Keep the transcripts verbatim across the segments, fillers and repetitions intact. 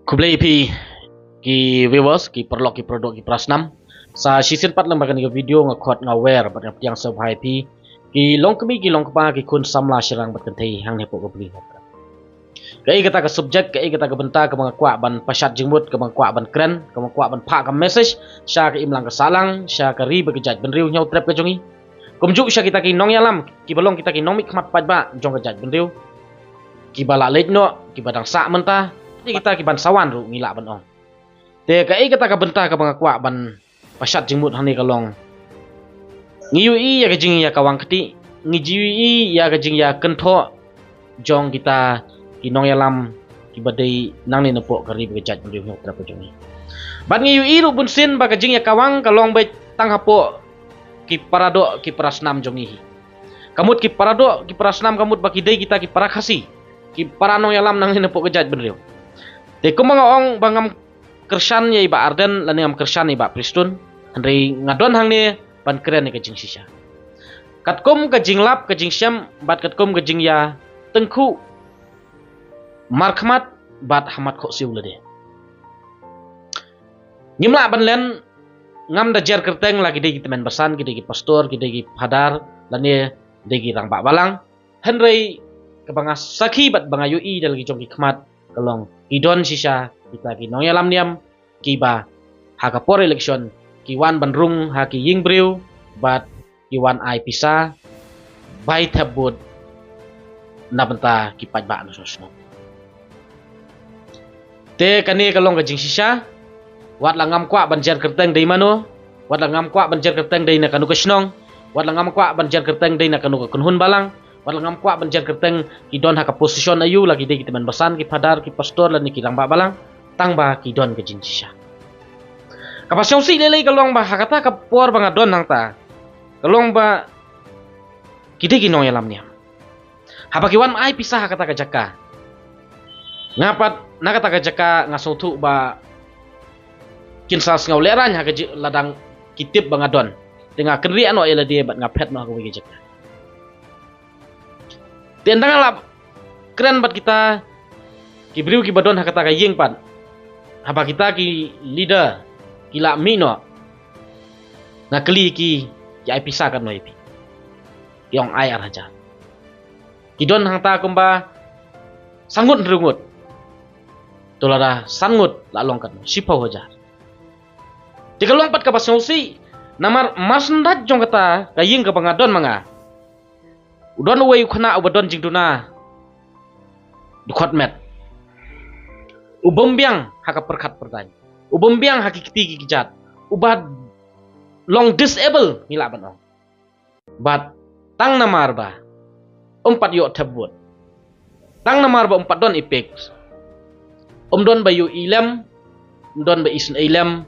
Khublei phi ki viewers, ki paralok, ki paradoh, ki parasnam. Sa shisien pat lem bad kane ka video nga khot nga wer bad nga pdiang sngewbha ïa phi ki longkmie, ki longkpa, ki khun samla shynrang bad kynthei hangne hapoh ka bri. Kaei kata ka subject, kaei kata ka bynta kaba nga kwah ban pashat jingmut, kaba nga kwah ban kren, kaba nga kwah ban phah ka message sha ka imlang ka sahlang, sha ka ri bad ka jaitbynriew hynñiewtrep ka jong ngi. Kumjuh sha kita ki nongïalam kiba long kita ki nongmihkhmat paidbah jong ka jaitbynriew, kiba la leit noh, kiba dang sah mynta, kita kiban sa wan ruh ngi lah ban ong. Te kaei kata ka bynta kaba nga kwah ban pashat jingmut hangne ka long, ngi ïohi ïa ka jingïakawang kti, ngi ïohi ïa ka jingïakynthoh jong kita ki nongïalam kiba dei nangne napoh ka ri bad ka jaitbynriew hynñiewtrep ka jong ngi. Bad ngi ïohi ruh bunsien ba ka jingïakawang ka long beit tang hapoh ki paradoh, ki parasnam jong ngi hi. Ka mut ki paradoh, ki parasnam ka mut ba ki dei kita ki para Khasi, ki para nongïalam nangne napoh ka jaitbynriew. Te kumba nga ong ba ngam kyrshan ïa i Bah Ardent lane ngam kyrshan ïa i Bah Prestone, hynrei nga don hangne ban kren ïa ka jingshisha. Katkum ka jinglap, ka jingshem, bad katkum ka jingïatyngkhuh markhmat bad ha mat khohsiew lade, ngim lah ban len, ngam da jer kyrteng la ki dei ki tymmen basan, ki dei ki pastor, ki dei ki phadar, lane dei ki rangbah balang. Hynrei kaba nga sakhi bad ba nga ïohi da la ki jong ki khmat ka long ki don shisha kita ki nongïalam niam kiba ha ka por election ki wan ban rung ha ki ïing briew bad ki wan ai pisa bai thep vote na bynta ki paidbah na shnong shnong. Te kane ka long ka jingshisha. Wat la ngam kwah ban jer kyrteng dei mano, wat la ngam kwah ban jer kyrteng dei na kano ka shnong, wat la ngam kwah ban jer kyrteng dei na kano ka kynhun balang, wat la ngam kwah ban jer kyrteng ki don ha ka position aïu, la ki dei ki tymmen basan, ki phadar, ki pastor, lane ki rangbah balang, tang ba ki don ka jingshisha. Kaba sngewsih lei lei ka long ba ha kata ka por ba nga don hangta, ka long ba ki dei ki nongïalam niam. Haba ki wan ai pisa ha kata ka jaka, nga pat na kata ka jaka nga sngewthuh ba kin sa sngew lehraiñ ha ka jing, la dang ki tip ba nga don. Te nga kynriah noh ïa lade bad nga phet noh ha kawei ka jaka. Te ynda nga la kren bad kita ki briew kiba don ha kata ka ïing pat, haba kita ki leader ki la mih noh, nga kylli ki, ki ai pisa katno ïa phi? Ki ong ai ar hajar. Ki don hangta kumba san ngut hynriew ngut. To lada san ngut la long katno? Shiphew hajar. Te ka long pat kaba sngewsih, namar marsyndah jong kata ka ïing kaba nga don ma nga, u don uwei u khynnah uba don jingduna dkhot met, u bym biang ha ka pyrkhat pyrdaiñ, u bym biang ha ki kti ki kjat, uba long disable ngi lah ban ong. Bad tang namar ba um pat ïoh thep vote, tang namar ba um pat don i pik, um don ba ïohi lem, um don ba isynei lem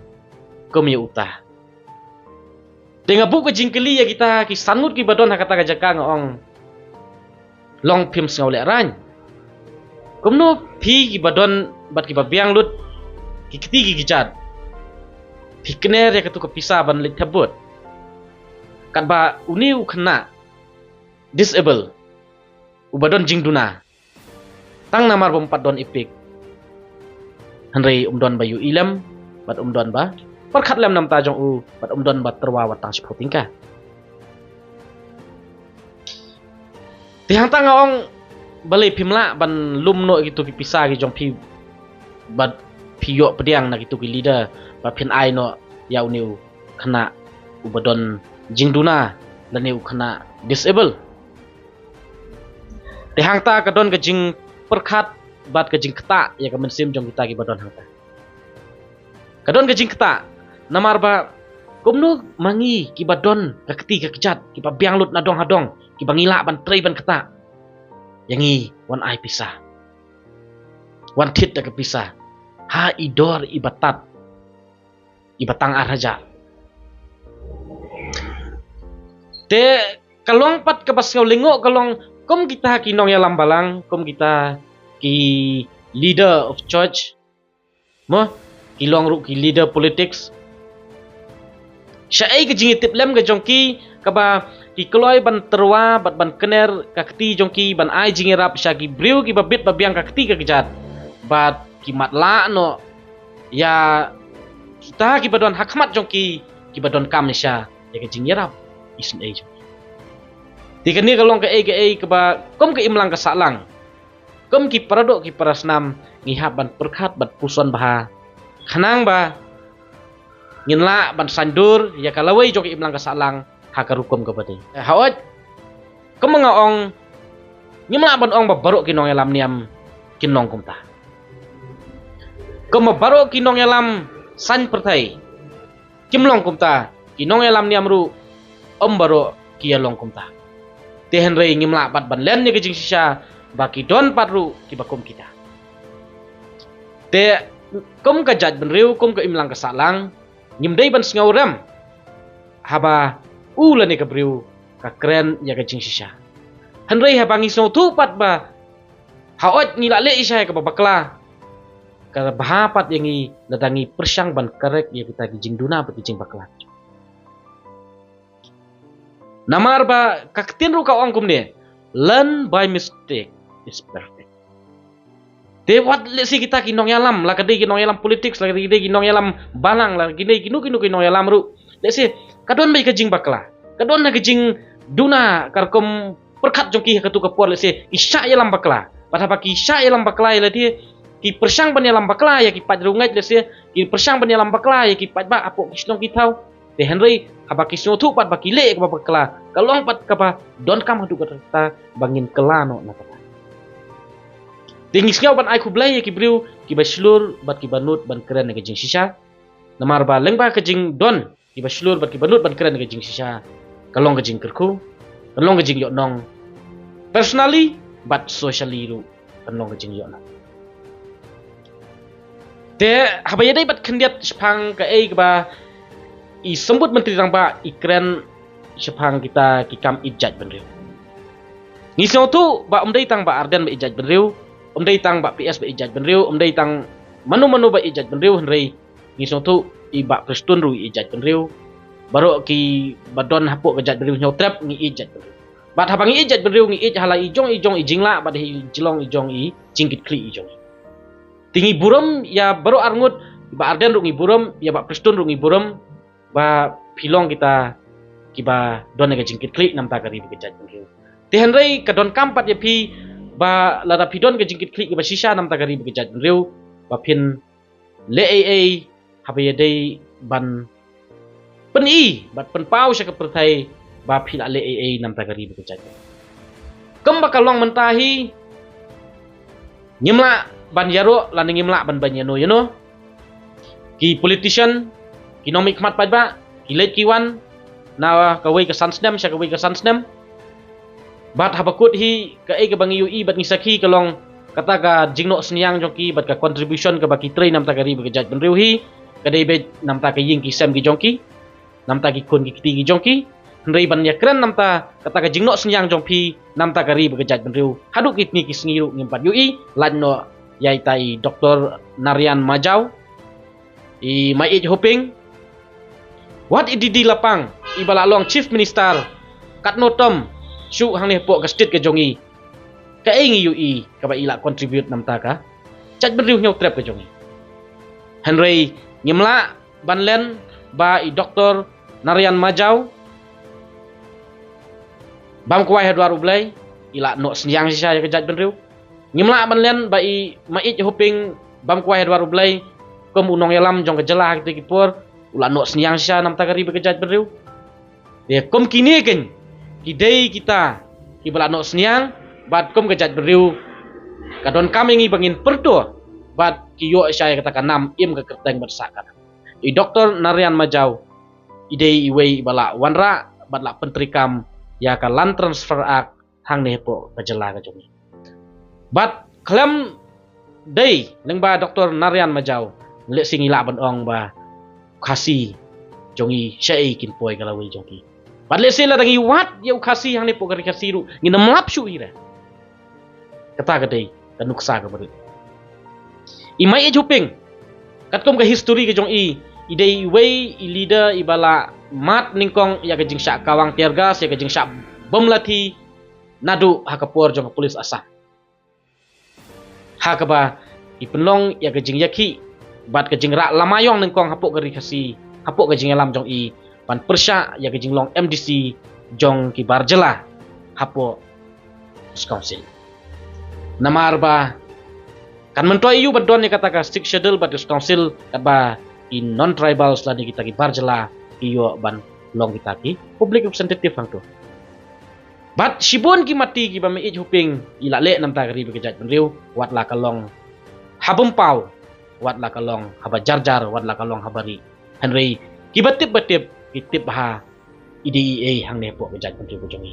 kum ïa uta. Te nga buh ka jingkylli ïa kita ki san ngut kiba don ha kata ka jaka, nga ong, long phim sngew lehraiñ? Kumno phi kiba don bad kiba biang lut ki kti ki kjat, phi kner ïa katu ka pisa ban leit thep vote? Katba une u khynnah disable uba don jingduna, tang namar ba um pat don i pik, hynrei um don ba ïohi lem, bad um don ba pyrkhat lem na bynta jong u, bad um don ba tyrwa wat tang shiphew tyngka. Te hangta nga ong, balei phim lah ban lum noh ïa kitu ki pisa ki jong phi, bad phi ïoh pdiang na kitu ki leader ba phin ai noh ïa une u khynnah uba don jingduna lane u khynnah disable? Te hangta ka don ka jingpyrkhat bad ka jingktah ïa ka mynsiem jong kita kiba don hangta. Ka don ka jingktah namar ba kumno ma ngi kiba don ka kti ka kjat, kiba biang lut na dong ha dong, kiba ngi lah ban trei ban ktah, ïa ngi wan ai pisa, wan thied da ka pisa ha i dor iba tad, iba tang ar hajar. Te ka long pat kaba sngew lyngngoh ka long, kum kita ki nongïalam balang, kum kita ki leader of church, mo, ki long ruh ki leader politics, shaei ka jingïatiplem ka jong ki kaba ki kloi ban tyrwa bad ban kner ka kti jong ki, ban ai jingïarap sha ki briew kiba bit ba biang ka kti ka kjat, bad ki matlah noh ïa kita kiba don ha khmat jong ki, kiba donkam shisha ïa ka jingïarap isynei jong ki. Te kane ka long kaei kaei kaba kum ka imlang ka sahlang, kum ki paradoh ki parasnam, ngi hap ban pyrkhat bad puson bha khnang ba ngin lah ban saiñdur ïa ka lawei jong ka imlang ka sahlang ha ka rukom kaba dei. Hooid, kumba nga ong, ngim lah ban ong ba baroh ki nongïalam niam kin long kumta. Kumba baroh ki nongïalam saiñ pyrthei kim long kumta, ki nongïalam niam ruh ym baroh ki ïa long kumta. Te hynrei ngim lah pat ban len ïa ka jingshisha ba ki don pat ruh kiba kum kita. Te kum ka jaitbynriew, kum ka imlang ka sahlang, ngim dei ban sngewrem haba u lane ka briew ka kren ïa ka jingshisha. Hynrei haba ngi sngewthuh pat ba hooid ngi la leh shisha ïa kaba bakla, ka bha pat ïa ngi lada ngi pyrshang ban correct ïa kita ki jingduna bad ki jingbakla. Namar ba ka ktien ruh ka ong kumne, "Learn by mistake is perfect." Te wat lehse kita ki nongïalam, la ka dei ki nongïalam politics, la ka dei ki nongïalam balang, la ka dei kino kino ki nongïalam ruh, lehse ka don beit ka jingbakla, ka don ka jingduna, ka rukom pyrkhat jong ki ha katu ka por, lehse ki shah ïalam bakla. Bad haba ki shah ïalam bakla ïa lade, ki pyrshang ban ïalam bakla ïa ki paid riewngeit, lehse ki pyrshang ban ïalam bakla ïa ki paidbah hapoh ki shnong ki thaw. Te hynrei haba ki sngewthuh pat ba ki leh kaba bakla, ka long pat kaba donkam haduh katta ba ngin kylla noh na kata. Te ngi sngew ban ai khublei ïa ki briew kiba shlur bad kiba nud ban kren ïa ka jingshisha. Namar ba lyngba ka jingdon kiba shlur bad kiba nud ban kren ïa ka jingshisha, ka long ka jingkyrkhu, ka long ka jingïohnong, personally bad socially ruh kan long ka jingïohnong. Te haba ïadei bad khyndiat shaphang kaei kaba i Symbud Myntri Rangbah i kren shaphang kita ki kam ïeit jaitbynriew, ngi sngewthuh ba ym dei tang Bah Ardent ba ïeit jaitbynriew, ym dei tang Bah P S ba ïeit jaitbynriew, ym dei tang mano mano ba ïeit jaitbynriew, hynrei ngi sngewthuh i Bah Prestone ruh i ïeit jaitbynriew. Baroh kiba don hapoh ka jaitbynriew Hynñiewtrep ngi ïeit jaitbynriew. Bad haba ngi ïeit jaitbynriew ngi ïeit ha la i jong i jong i jinglah bad ha i jinglong i jong i jingkitkhlieh i jong i. Te ngi burom ïa baroh arngut, Bah Ardent ruh ngi burom, ïa Bah Prestone ruh ngi burom, ba phi long kita kiba don ïa ka jingkitkhlieh namar ka ri bad ka jaitbynriew. Te hynrei ka donkam pat ïa phi ba lada phi don ka jingkitkhlieh kaba shisha namar ka ri bad ka jaitbynriew, ba phin leh ei ei haba ïadei ban pyni bad pynpaw sha ka pyrthei ba phi la leh ei ei namar ka ri bad ka jaitbynriew. Kumba ka long mynta hi, ngim lah ban ïaroh lane ngim lah ban ban ïano ïano. Ki politician, ki nongmihkhmat paidbah, ki leit ki wan na kawei ka san snem sha kawei ka san snem. Bad haba kut hi, kaei kaba ngi ïohi bad ngi sakhi ka long kata ka jingnoh synñiang jong ki bad ka contribution kaba ki trei namar ka ri bad ka jaitbynriew hi, ka dei beit namar ka ïing ki sem ki jong ki, namar ki khun ki kti ki jong ki. Hynrei ban ïakren namar kata ka jingnoh synñiang jong phi namar ka ri bad ka jaitbynriew, haduh kine ki sngi ruh ngim pat ïohi, lait noh ïa ita i Doktor Narayan Majaw, i Maieit Hoping, wat i D D Lapang iba la long Chief Minister katno tam shuh hangne hapoh ka state ka jong i. Kaei ngi ïohi kaba i la contribute namar ka jaitbynriew Hynñiewtrep ka jong i. Hynrei ngim lah ban len ba i Doktor Narayan Majaw bam kwai ha dwar U Blei i la noh synñiang shisha ïa ka jaitbynriew. Ngim lah ban len ba i Maieit Hoping bam kwai ha dwar U Blei kum u nongïalam jong ka jylla ha kito ki por u la noh synñiang shisha namar ka ri bad ka jaitbynriew. Te kum kine kein ki dei kita kiba la noh synñiang bad kum ka jaitbynriew ka donkam ïa ngi ba ngin pyrto bad ki ïoh shisha ïa kata ka nam im ka kyrteng bad sah ka nam. I Doktor Narayan Majaw i dei iwei iba la wanrah bad la pyntreikam ïa ka Land Transfer Act hangne hapoh ka jylla ka jong i. Bad khlem dei lyngba Doktor Narayan Majaw, lehse ngi lah ban ong ba Khasi jong i shaei kin poi ka lawei jong ki. Bad lehse lada ngi wad ïa u Khasi hangne hapoh ka ri Khasi ruh ngin ym lap shuh hi re. Kata ka dei ka nuksa kaba rit. I Maieit Hoping, katkum ka history ka jong i, i dei iwei i leader iba la mad nyngkong ïa ka jingshah kawang tear gas, ïa ka jingshah bom lathi naduh ha ka por jong ka police Assam. Ha kaba i pynlong ïa ka jingïakhih bad ka jingrah lama ïong nyngkong hapoh ka ri Khasi, hapoh ka jingïalam jong i ban pyrshah ïa ka jinglong M D C jong ki bar jylla hapoh District Council. Namar ba kan myntoi ïa u ban don ïa kata ka Sixth Schedule bad District Council katba ki non-tribals lane kita ki bar jylla ki ïoh ban long kita ki public representative hangto. Bad shibun ki mati kiba mih hapdeng i la leh namar ka ri bad ka jaitbynriew, wat la ka long ha bynpaw, wat la ka long haba jar jar, wat la ka long haba rieh. Hynrei kiba tip ba tip ki tip ba ha i dei ei ei hangne hapoh ka jaitbynriew ka jong i.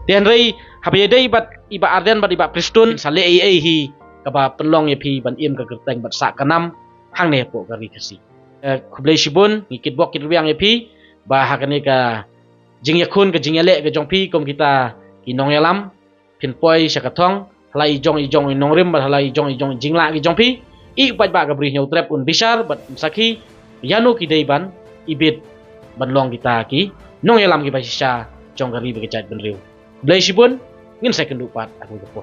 Te hynrei haba ïadei bad i Bah Ardent bad i Bah Prestone, sa leh ei ei hi kaba pynlong ïa phi ban im ka kyrteng bad sah ka nam hangne hapoh ka ri Khasi. Eh, khublei shibun, ngi kitbok kitrwiang ïa phi ba ha kane ka jingïakhun, ka jingïaleh ka jong phi kum kita ki nongïalam, phin poi sha ka thong ha la i jong i jong i nongrim bad ha la i jong i jong i jinglah ki jong phi. I paidbah ka Bri Hynñiewtrep un bishar bad un sakhi ïano ki dei ban ibit ban long kita ki nongïalam kiba shisha jong ka ri bad ka jaitbynriew. Khublei shibun, ngin sa ïakynduh pat ha kawei ka por.